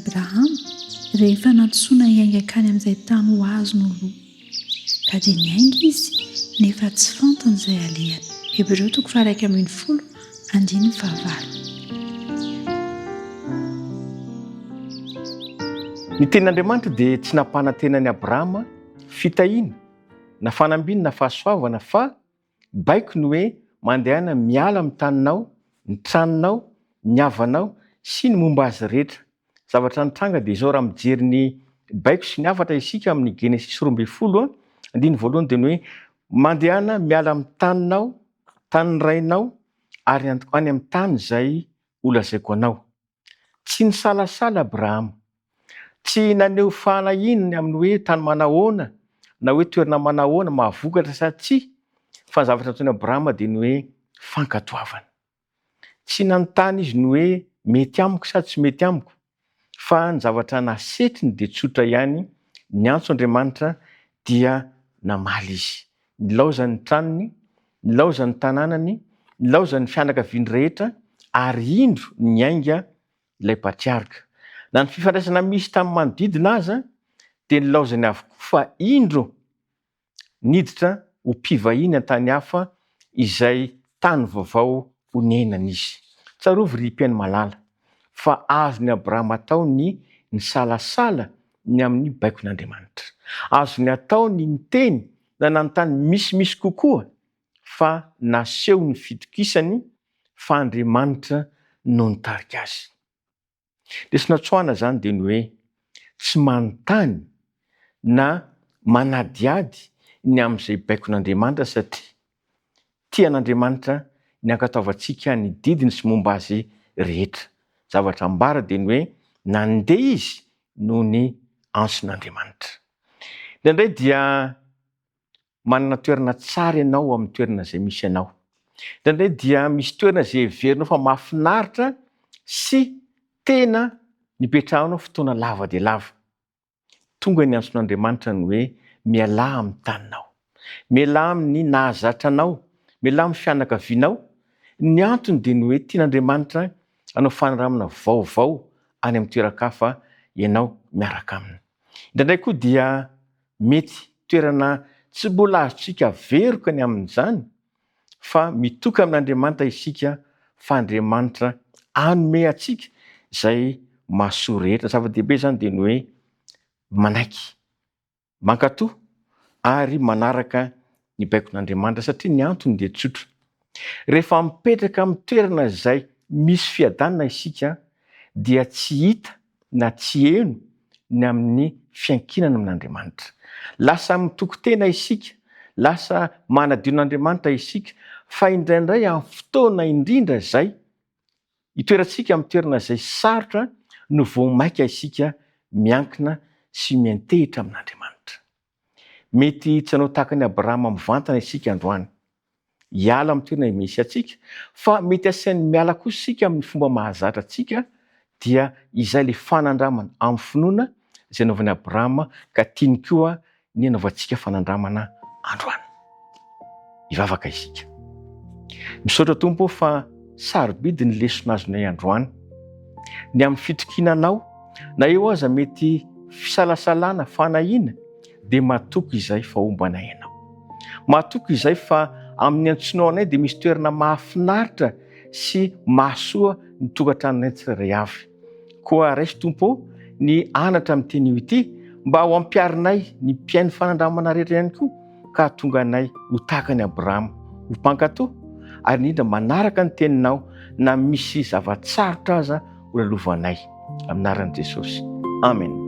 Abrahama rehefa nantsoina hiainga hankany amin'izay tany ho azony ho loha. Ka dia niainga izy, nefa tsy fantany izay halehany. Hebreo toko faha-11 andininy fahavalo. Ny tenin'Andriamanitra dia tsy nampanantena an'i Abrahama fitahiana na fanambiny na fahasoavana fa baiko ny hoe mandehana miala amin'ny taninao, ny tranonao, ny havanao sy ny momba azy rehetra. Zavatra nitranga dia izao raha mijery ny baiko sy ny hafatra isika amin'ny Genesisy 12 andininy voalohany dia ny hoe mandehana miala amin'ny taninao, tanin'ny rainao ary any amin'ny tany izay holazaiko anao. Tsy nisalasala Abrahama. Tsy naneho fanahiana ny amin'ny hoe tany manahoana na hoe toerana manahoana, mahavokatra sa tsia, fa ny zavatra nataon'i Abrahama dia ny hoe fankatoavana. Tsy nanontany izy ny hoe mety amiko sa tsy mety amiko, fa ny zavatra nasetriny dia tsotra ihany, niantso Andriamanitra dia namaly izy. Nilaozany ny tranony, nilaozany ny tanànany, nilaozany ny fianakaviany rehetra, ary indro niainga ilay patriarka. Na ny fifandraisana misy tamin'ny manodidina aza dia nilaozany avokoa fa indro niditra ho mpivahiny an-tany hafa izay tany vaovao honenana izy. Tsarovy ry mpihaino malala fa azon'i Abrahama atao ny nisalasala ny amin'ny baikon'Andriamanitra. Azony atao ny niteny na nanontany misimisy kokoa fa naseho ny fitokisany fa Andriamanitra no nitarika azy. Lesona tsoahana izany dia ny hoe tsy manontany na manadihady ny amin'izay baikon'Andriamanitra satria tian'Andriamanitra ny hankatoavantsika ny didiny sy momba azy rehetra. Zavatra ambara dia ny hoe nandeha izy noho ny antson'Andriamanitra. Indraindray dia manana toerana tsara ianao amin'ny toerana izay misy anao. Indraindray dia misy toerana izay heverinao fa mahafinaritra sy tena nipetrahanao fotoana lava dia lava. Tonga ny antson'Andriamanitra ny hoe mialà amin'ny taninao. Mialà amin'ny nahazatra anao, mialà amin'ny fianakavianao. Ny antony dia ny hoe tian'Andriamanitra hanao fanaramana vaovao any amin'ny toeran-kafa ianao miaraka aminy. Indraindray koa dia mety toerana tsy mbola azontsika veroka ny amin'izany fa mitoky amin'Andriamanitra isika fa Andriamanitra hanome antsika izay mahasoa rehetra. Zava-dehibe izany dia ny hoe manaiky, mankatò ary manaraka ny baikon'Andriamanitra satria ny antony dia tsotra. Rehefa mipetraka amin'ny toerana izay misy fiadanana isika dia tsy hita na tsy heno ny amin'ny fiankinana amin'Andriamanitra. Lasa mitoky tena isika, lasa manadio an'Andriamanitra isika, fa indraindray amin'ny fotoana indrindra izay itoerantsika amin'ny toerana izay sarotra no vao maika isika miankina sy miantehitra amin'Andriamanitra. Mety tsy hanao tahaka an'i Abrahama mivantana isika androany, hiala amin'ny toerana misy antsika, fa mety asainy miala kosa isika amin'ny fomba mahazatra antsika, dia izay ilay fanandramana amin'ny finoana izay nanaovan'i Abrahama ka tiany koa ny hanaovantsika fanandramana androany. Hivavaka isika. Misaotra Tompo ô fa sarobidy ny lesona azonay androany. Ny amin'ny fitokiana Anao, na eo aza mety fisalasalana, fanahiana, dia matoky izay fa homba anay Ianao. Matoky izay fa amin'ny antsoinao anay dia misy toerana mahafinaritra sy mahasoa ny tokantranonay tsirairay avy. Koa raiso Tompo ô ny anatra amin'ity anio ity mba ho ampiharinay ny mpihaino fanandramana rehetra ihany koa ka hahatonga anay ho tahaka an'i Abrahama, ho mpankatò ary indrindra manaraka ny teninao na misy zava-tsarotra aza ho lalovanay. Amin'ny anaran'i Jesosy. Amen.